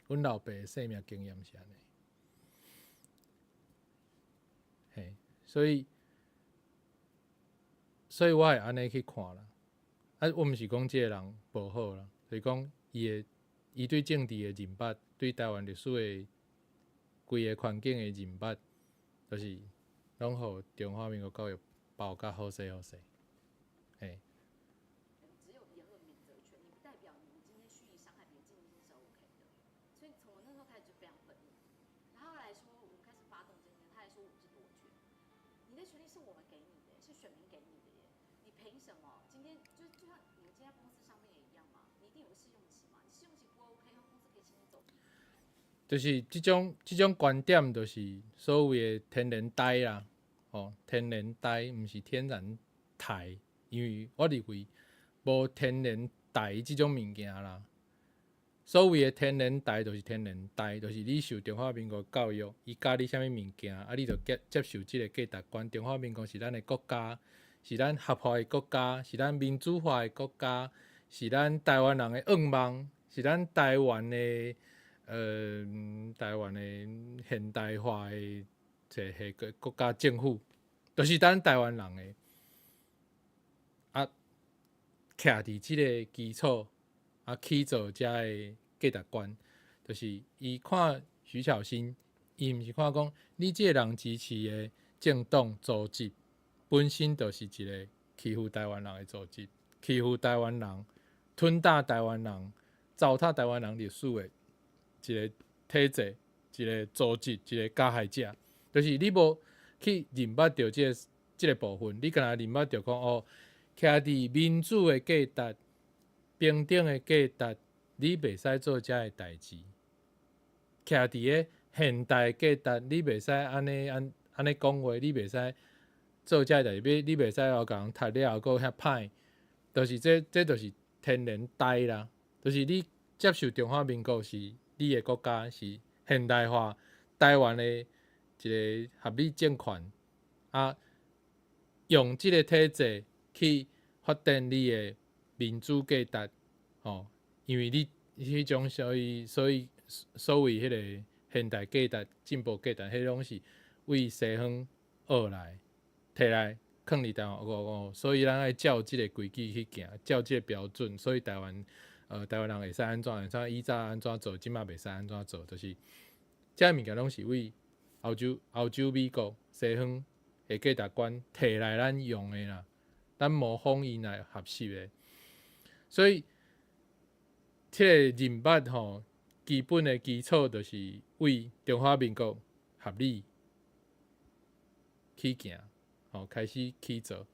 阮老爸的生命經驗是按呢，嘿，所以我會按呢去看啦。啊，我毋是講這個人無好啦，就是講伊對政治的認捌，對台灣歷史的規个環境的認捌，就是攏予中華民國教育包甲好勢好勢，嘿。只有言論免責權，你不代表你今天蓄意傷害別人，這件事是 OK 的。所以從我那時候開始就非常憤怒。然後來說，我們開始發動這件事，他還說我們是奪權。你的權利是我們給你的，是選民給你的耶，你憑什麼？今天就像你們今天公司上面也一樣嘛，你一定有個試用期嘛，你試用期不 OK，公司可以請你走。就是這種觀點，就是所謂的天然呆啦，吼，天然呆，毋是天然台，因為我認為無天然呆這種物件啦。所謂的天然呆，就是天然呆，就是你受中華民國教育，伊教你啥物物件，啊，你就接受這個價值觀。中華民國是咱的國家，是咱合法的國家，是咱民主化的國家，是咱台灣人的願望，是咱台灣的現代化的一個國家政府，就是咱台灣人的。啊，徛佇這個基礎，啊，去做遮的價值觀，就是伊看徐巧芯，伊毋是看講你這個人支持的政黨組織本身就是一個欺負台灣人的組織，欺負台灣人、吞併台灣人、糟蹋台灣人歷史的一個體制、一個組織、一個加害者，就是你無去認捌著這個部分，你干焦認捌著講哦，徛佇民主的價值、平等的價值，你袂使做遮的代誌。徛佇個現代價值，你袂使按呢按呢講話，你袂使做遮的代誌，你袂使予共人讀了後閣遐歹，就是這就是天然呆啦。就是你接受中華民國是你的國家，是現代化台灣的一個合理政權，啊，用這個體制去發展你的民主價值，吼，因為你彼種所謂彼個現代價值、進步價值，彼攏是為西方學來提來囥佇台灣，哦，所以咱愛照這個規矩去行，照這個標準，所以台灣人會使按怎，會使以早按怎做，這馬袂使按怎做，就是這物件攏是為歐洲、美國、西方的價值觀提來咱用的啦，咱模仿𪜶來學習的，所以這個認捌吼，基本的基礎就是為中華民國合理去行，吼，開始去做，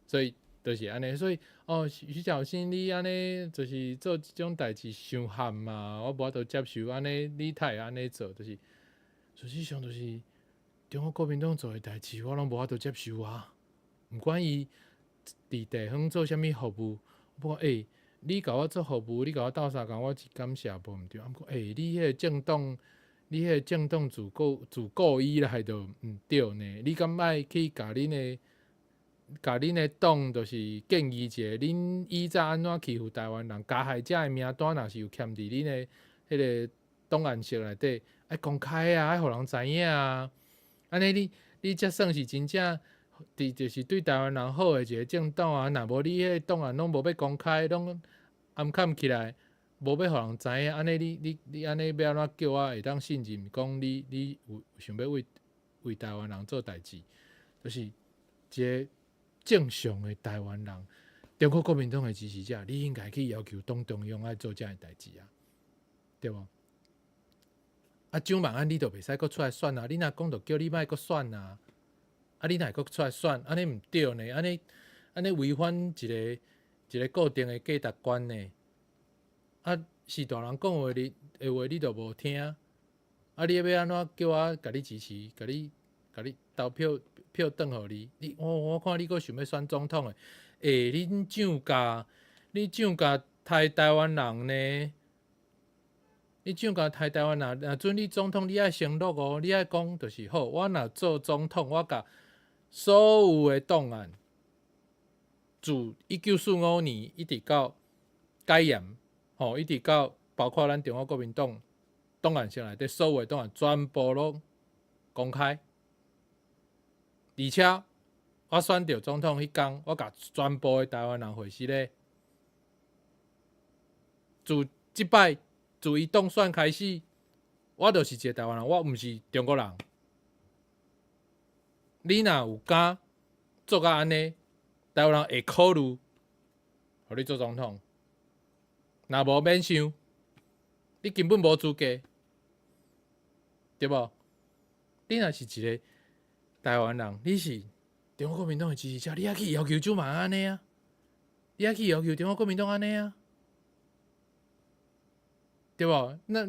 所以就是按呢。所以哦，徐巧芯，你按呢就是做這種代誌傷譀嘛，我無法度接受按呢，你太會按呢做，就是事實上就是中國國民黨做的代誌，我攏無法度接受啊。毋管伊佇地方做啥物服務，不過欸，你共我做服務，你共我鬥相共，我是感謝無毋對。啊，毋過欸，你彼個政黨自古以來就毋對呢。你敢愛去共恁的黨，就是建議一下，恁以早按怎欺負台灣人，加害者的名單若是有簽佇恁的彼個檔案室內底，愛公開啊，愛予人知影啊。按呢你才算是真正佇就是對台灣人好的一個政黨啊。若無你彼個檔案攏無欲公開，攏掩崁起來，無欲予人知影，按呢你按呢欲按怎叫我會當信任，講你有想欲為台灣人做代誌，就是一個正常的台灣人，中國國民黨的支持者，你應該去要求黨中央愛做這樣的代誌啊，對無？啊，蔣萬安你就袂使閣出來選啊！你若講就叫你莫閣選啊！啊，你若會閣出來選，按呢毋對呢？按呢違反一個固定的價值觀呢？啊，是大人講話你的話，你都無聽，啊，你欲按怎叫我共你支持，共你投票票轉予你？你我看你閣想欲選總統的，欸，恁蔣家刣台灣人呢？你蔣家刣台灣人，若準你總統，你愛承諾哦，你愛講就是好。我若做總統，我共所有的檔案，自1945年一直到解嚴，吼，一直到包括咱中國國民黨檔案室內底所有的檔案，全部攏公開。而且我選著總統彼工，我共全部的台灣人回事咧。自這擺自伊當選開始，我就是一個台灣人，我毋是中國人。你若有敢做甲按呢，台灣人會考慮予你做總統。若無免想，你根本無資格，對無？你若是一個台灣人，你是中國國民黨的支持者，你愛去要求這嘛按呢啊？你愛去要求中國國民黨按呢啊？對無？那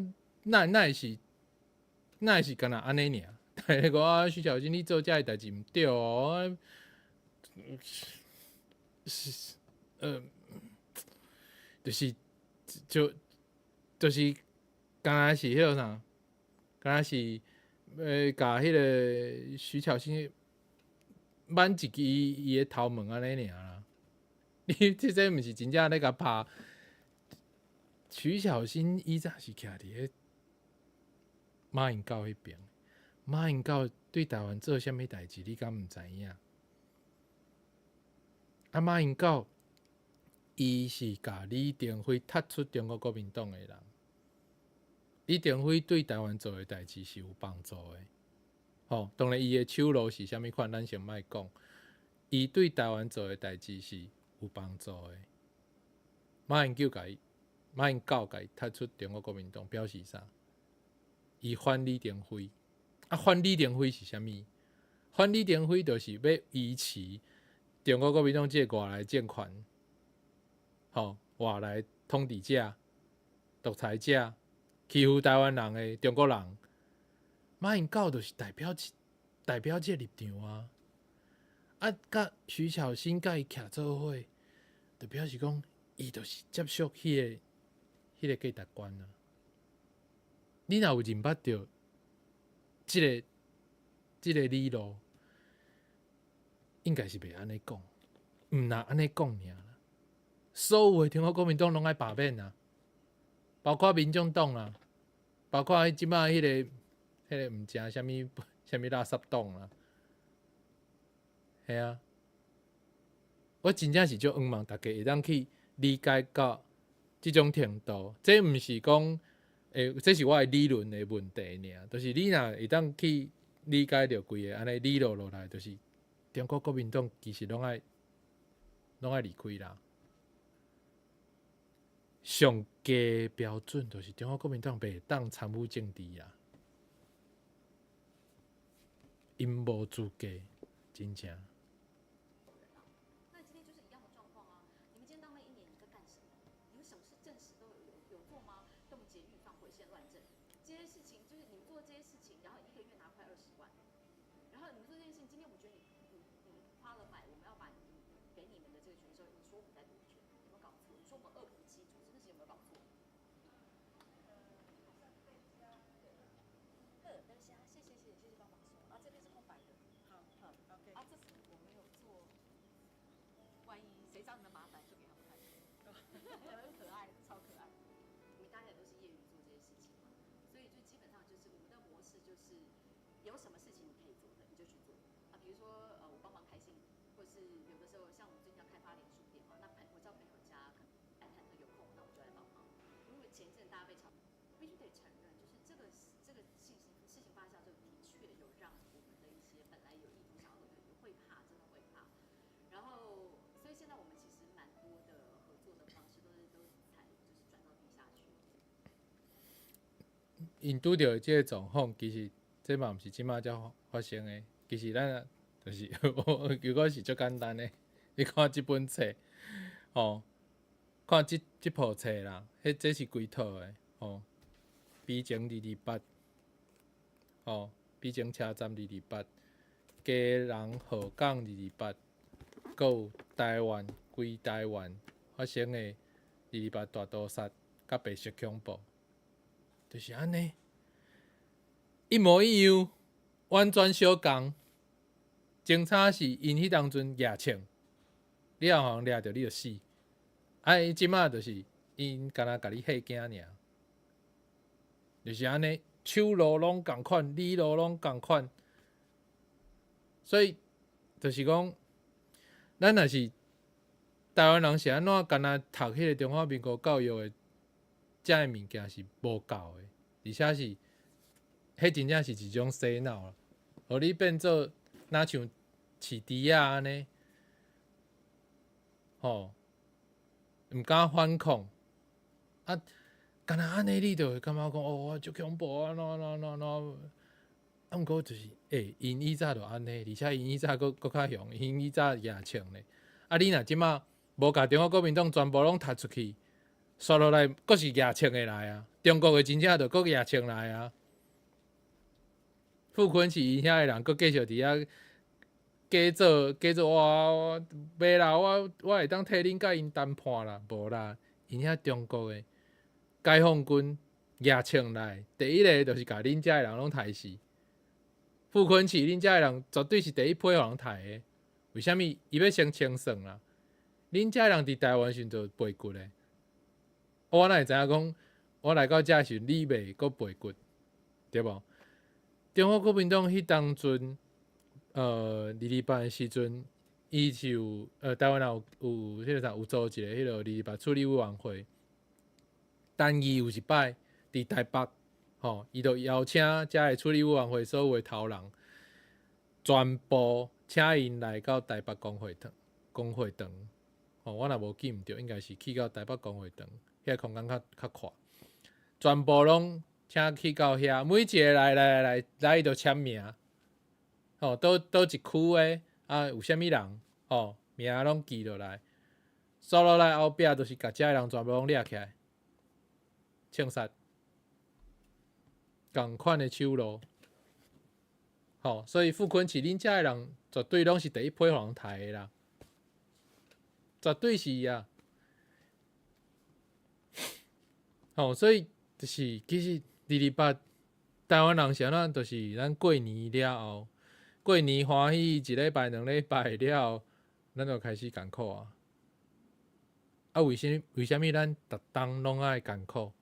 會是干焦按呢爾？但是講徐巧芯，你做這个代誌毋對哦。是，就是就是敢若是彼个啥，敢若是共彼个徐巧芯挽一支伊的頭毛按呢爾啦。你這毋是真正咧共拍。徐巧芯以前是徛佇咧馬英九彼爿，馬英九對台灣做啥物代誌，你敢毋知影？啊，馬英九伊是共李登輝踢出中國國民黨的人，李登輝對台灣做的代誌是有幫助的。吼，當然伊的手路是啥物款，咱先莫講。伊對台灣做的代誌是有幫助的。馬英九共伊踢出中國國民黨，表示啥？伊反李登輝。啊，反李登輝是啥物？反李登輝就是欲維持中國國民黨這個外來政權，吼，外來統治者、獨裁者，欺負台灣人的中國人。馬英九就是代表這個立場啊。啊，佮徐巧芯佮伊徛做伙，就表示講伊就是接觸彼個價值觀啊。你若有認捌著這個理路，應該是袂按呢講，毋若按呢講爾啦。所有的中國國民黨攏愛罷免啊，包括民眾黨啊，包括彼這擺彼個毋知啥物啥物垃圾黨啊，嘿啊。我真正是足向望逐家會當去理解到這種程度，這毋是講，這是我的理論的問題爾，就是你若會當去理解著規個按呢理路落來，就是中國國民黨其實攏愛離開啦。上低標準就是中國國民黨袂當參與政治啊，𪜶無資格，真正。那今天就是一樣的狀況啊！你們今天當了一年，你在幹什麼？你們什麼事正事都有做嗎？凍結預算、毀憲亂政這些事情，就是你們做這些事情，然後一個月拿快20萬，然後你們做這件事情，今天我覺得你們花了買，我們要把你給你們的這個權利，你說我們在奪權，有沒有搞錯？你說我們惡脾氣，這事情有沒有搞錯？對，等一下，謝謝謝謝謝謝幫忙說啊，這邊是空白的，好，好，OK。啊，這是我沒有做，萬一誰找你們麻煩，就給他們看，很可愛，超可愛。因為大家也都是業餘做這些事情嘛，所以就基本上就是我們的模式就是有什麼事情你可以做的，你就去做啊。比如說我幫忙開信，或是有的時候像我們最近要開發連書店嘛，那我叫朋友家，可能他有空，那我就來幫忙。因為前陣大家被炒，必須得承認，就是這個事情發酵之後，的確有讓我們的一些本來有意圖想要的會怕，真的會怕。然後，所以現在我們其實蠻多的合作的方式都採就是轉到地下去。𪜶拄著的這個狀況，其實這嘛毋是這擺才發生的。其實咱就是，如果是足簡單的，你看這本冊，吼，看這部冊啦，彼這是規套的，吼，比前228，吼，比前車站228，基隆河港228，閣有台灣規台灣發生的二二八大屠殺佮白色恐怖，就是按呢，一模一樣，完全相仝。相差是𪜶彼當陣舉槍，你若予人掠著你就死。啊，伊這馬就是𪜶干焦共你嚇驚爾，就是按呢，手路攏仝款，理路攏仝款。所以就是講，咱若是台灣人是按怎干焦讀彼個中華民國教育的，遮的物件是無夠的，而且是，彼真正是一種洗腦啦，予你變做若像飼豬仔按呢，吼，毋敢反抗。啊，敢若按呢，你就會感覺講哦，足恐怖啊！按怎按怎按怎按怎？啊，毋過就是，欸，𪜶以早就按呢，而且𪜶以早閣閣較凶，𪜶以早舉槍咧。啊，你若這馬無共中國國民黨全部攏踢出去，煞落來閣是舉槍的來啊！中國的真正就閣舉槍來啊！傅崐萁𪜶遐的人閣繼續佇遐假做假做哇，袂啦，我我會當替恁佮𪜶談判啦，無啦，𪜶遐中國的解放軍舉槍來，第一个就是共恁遮的人攏刣死。傅崐萁恁遮的人絕對是第一批予人刣的。為啥物？伊欲先清算啦。恁遮的人佇台灣時就背骨的，我哪會知影講，我來到遮時你袂閣背骨，對無？中國國民黨彼當陣，228的時陣，伊是有台灣人有有彼个啥，有組一个彼个二二八處理委員會。但伊有一擺佇台北，吼，伊就邀請遮个處理委員會所有的頭人，全部請𪜶來到台北公會堂，公會堂。吼，我若無記毋著，應該是去到台北公會堂，遐空間較較闊，全部攏請去到遐，每一个來來來來來，伊就簽名，吼，佗佗一區的啊，有啥物人，吼，名攏記落來，煞落來後壁就是共遮的人全部攏掠起來，槍殺，仝款的手路，吼，所以傅崐萁恁遮的人絕對攏是第一批予人刣的啦，絕對是啊，吼，所以就是其實二二八台灣人是按怎，就是咱過年了後，過年歡喜一禮拜、兩禮拜了後，咱就開始艱苦啊。啊，為啥為啥物咱逐冬攏愛艱苦？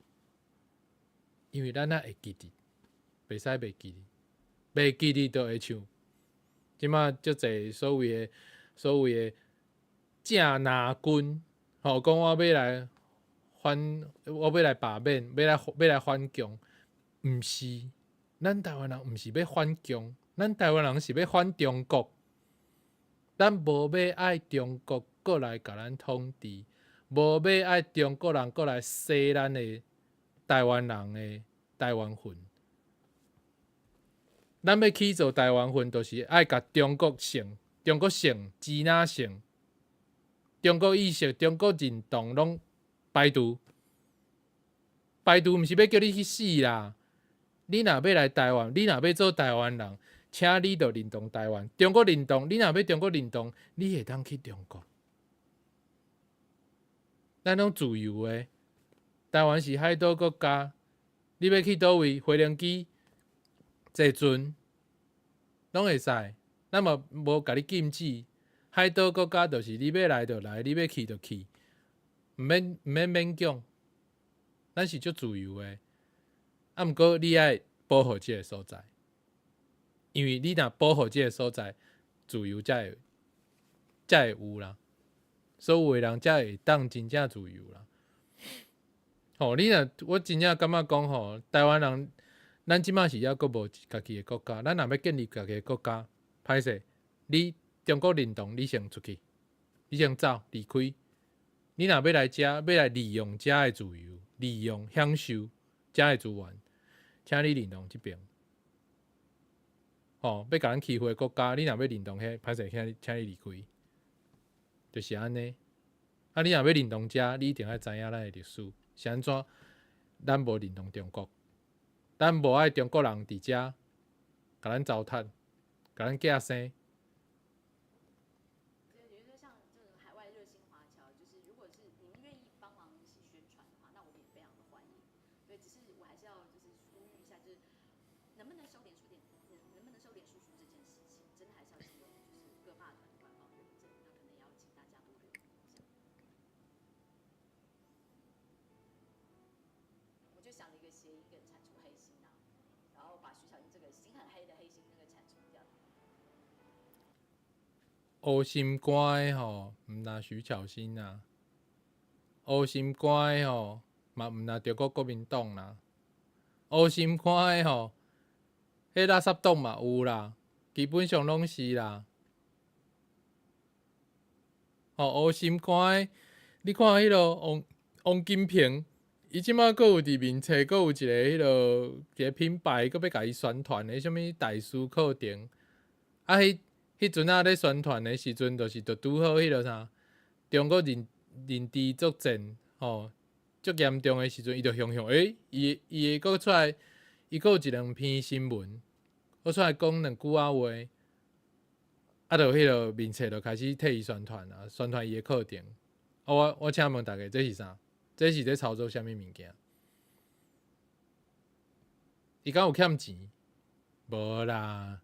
因為咱愛會記得，袂使袂記得，袂記得就會像這馬足濟所謂的所謂的正藍軍，吼，講我欲來反，我欲來罷免，欲來欲來反共，毋是，咱台灣人毋是欲反共，咱台灣人是欲反中國，咱無欲愛中國閣來共咱統治，無欲愛中國人閣來洗咱的台灣人的台灣魂。咱欲去做台灣魂，就是愛共中國性、中國性、支那性、中國意識、中國認同攏排除。排除毋是欲叫你去死啦！你若欲來台灣，你若欲做台灣人，請你就認同台灣。中國認同，你若欲中國認同，你會當去中國。咱攏自由的，台灣是海島國家，你欲去佗位，飛行機、坐船，攏會使。咱嘛無共你禁止。海島國家就是你欲來就來，你欲去就去，毋免毋免勉強。咱是足自由的，啊，毋過你愛保護這个所在，因為你若保護這个所在，自由才會才會有啦，所有的人才會當真正自由啦。吼，你若我真正感覺講吼，台灣人，咱這馬是猶閣無家己的國家，咱若欲建立家己的國家，歹勢，你中國認同，你先出去，你先走離開。你若欲來遮，欲來利用遮的自由，利用享受遮的資源，請你認同這邊。吼，欲共咱欺負的國家，你若欲認同彼，歹勢，請你請你離開，就是按呢。啊，你若欲認同遮，你一定愛知影咱的歷史是按怎。咱無認同中國，咱無愛中國人佇遮共咱糟蹋，共咱寄生。比如說像這個海外熱心華僑，就是如果是您願意幫忙一起宣傳的話，那我們也非常的歡迎。對，只是我還是要就是呼籲一下，就是能不能收臉書點，能不能收臉書書這件事情，真的還是要經由就是各罷團的官方認證，那可能也要請大家多留意一下。我就想了一個諧音梗，鏟除黑心啊，然後把徐巧芯這個心很黑的黑心那個鏟除掉。烏心肝的吼，毋但徐巧芯啊，烏心肝的吼，嘛毋但中國國民黨啦，烏心肝的吼，彼垃圾黨嘛有啦，基本上攏是啦。吼，烏心肝的，你看彼个王王金平，伊這馬閣有佇面冊，閣有一个彼个一个品牌，閣欲共伊宣傳的，啥物大師課程。啊，彼彼陣仔咧宣傳的時陣，就是就拄好彼个啥，中國認認知作戰，吼，足嚴重的時陣，伊就雄雄，欸，伊伊會閣出來，伊閣有一兩篇新聞，閣出來講兩句仔話。啊，就彼个面冊就開始替伊宣傳啊，宣傳伊的課程。啊，我我請問大家，這是啥？這是咧操作啥物物件？伊敢有欠錢？無啦，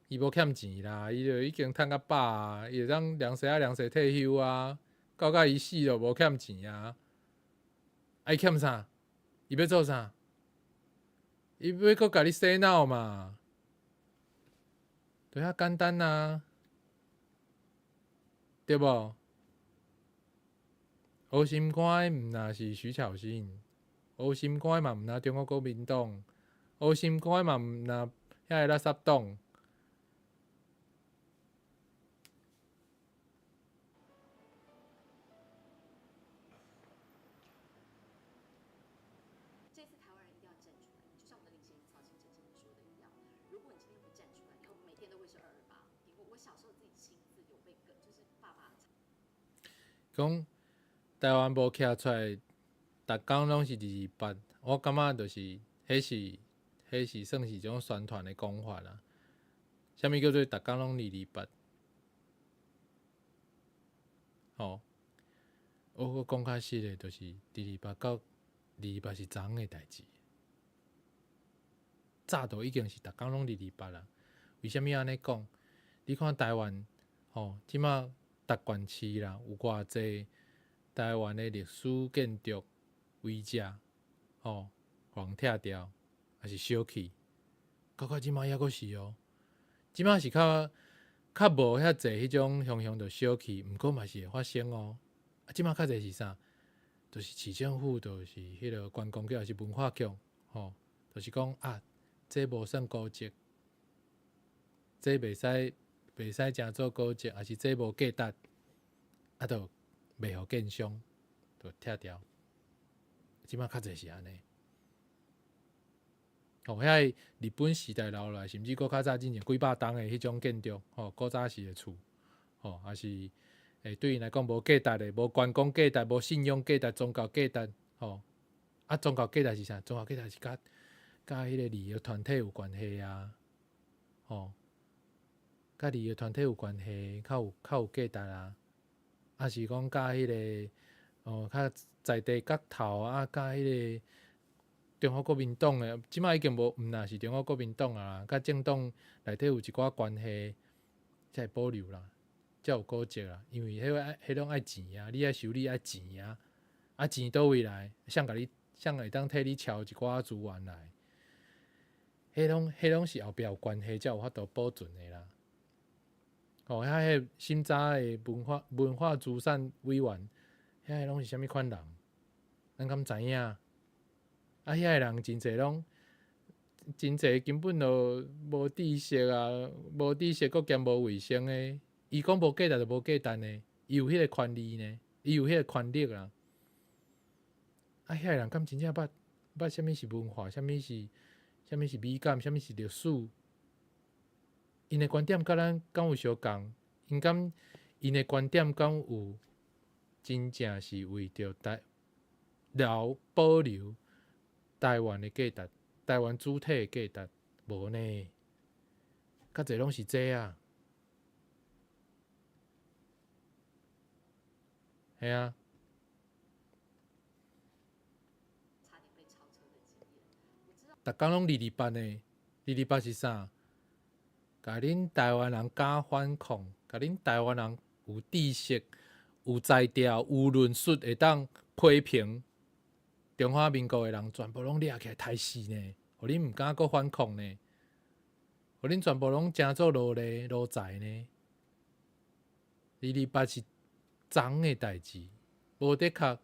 伊無欠錢啦，伊就已經趁較飽啊，伊就當涼勢啊涼勢退休啊，到甲伊死都無欠錢啊。啊，伊欠啥？伊欲做啥？伊欲閣共你洗腦嘛？就遐簡單啊，對無？烏心肝的毋若是徐巧芯，烏心肝的嘛毋若中國國民黨，烏心肝的嘛毋若遐個垃圾黨。這次台灣人一定要站出來，就像我們的領銜曹興誠先生說的一樣，如果你今天不站出來，以後每天都會是228。我小時候自己親自有被跟，就是爸爸講台灣無徛出來，逐工攏是228。我感覺就是，彼是彼是算是一種宣傳的講法啦。啥物叫做逐工攏二二八？吼，我閣講較實的，就是二二八到二二八是昨昏的代誌，早就已經是逐工攏二二八啦。為啥物按呢講？你看台灣，吼，這馬逐縣市啦，有偌濟台灣的歷史建築遺跡，吼，予人拆掉，抑是燒去，到到這馬猶閣是哦。這馬是較較無遐濟彼種雄雄就燒去，毋過嘛是會發生哦。啊，這馬較濟是啥？就是市政府，就是彼个觀光局，抑是文化局，吼，就是講啊，這無算古蹟，這袂使袂使成做古蹟，抑是這無價值，啊，就賣予建商，就拆掉。這馬較濟是按呢。吼，遐个日本時代留落來，甚至閣較早進前幾百棟的彼種建築，吼，古早時的厝，吼，抑是欸對𪜶來講無價值的，無觀光價值，無信仰價值，宗教價值，吼，啊，宗教價值是啥？宗教價值是佮佮彼个利益團體有關係啊，吼，佮利益團體有關係，較有較有價值啊，抑是講佮彼个哦，較在地角頭啊，佮彼个中國國民黨的，這馬已經無毋若是中國國民黨啊啦，佮政黨內底有一寡關係，才會保留啦，才有古蹟啦。因為彼個愛彼攏愛錢啊，你愛修理愛錢啊，啊錢佗位來？誰共你？誰會當替你敲一寡資源來？彼攏彼攏是後壁有關係，才有法度保存的啦。哦，遐个審查的文化文化資產委員，遐個攏是啥物款人？咱敢知影？啊，遐个人真濟攏真濟根本就無知識啊，無知識閣兼無衛生的。伊講無價值就無價值呢，伊有彼個權利呢，伊有彼個權力啦。啊，遐個人敢真正捌捌啥物是文化，啥物是啥物是美感，啥物是歷史？𪜶的觀點佮咱敢有相仝？𪜶敢𪜶的觀點敢有真正是為著台留保留台灣的價值，台灣主體的價值？無呢，較濟攏是這啊，嘿啊。逐工攏二二八呢，二二八是啥？共恁台灣人敢反抗，共恁台灣人有知識、有才調、有論述，會當批評中華民國的人，全部攏掠起來刣死呢，予恁毋敢閣反抗呢，予恁全部攏成做奴隸、奴才呢。二二八是昨昏的代誌，無的確，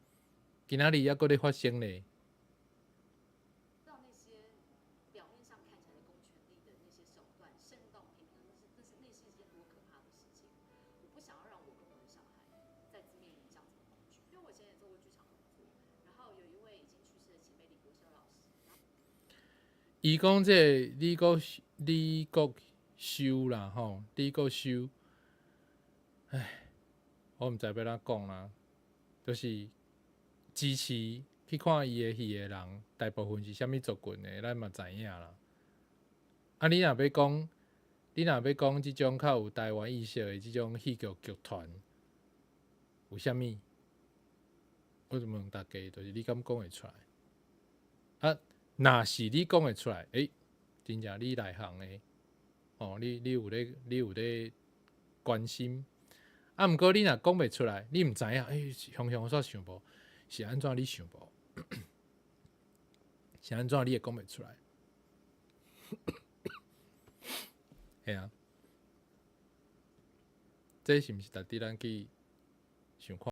今仔日猶閣咧發生咧。到那些表面上看起來的公權力的那些手段，滲入到我們平平，那是那是那是一件多可怕的事情。我不想要讓我跟我的小孩小老師。伊講這個李國修啦，吼，李國修，唉，我毋知欲按怎講啦，就是支持去看伊的戲的人，大部分是啥物族群的，咱嘛知影啦。啊，你若欲講這種較有台灣意識的這種戲劇劇團，有啥物？我就問大家，就是你敢講會出來？啊，若是你講會出來，欸，真正你內行的，哦，你有咧關心。啊，毋過你若講袂出來，你毋知影，欸，雄雄煞想無，是按怎你想無？是按怎你會講袂出來？嘿啊，這是毋是值得咱去想看？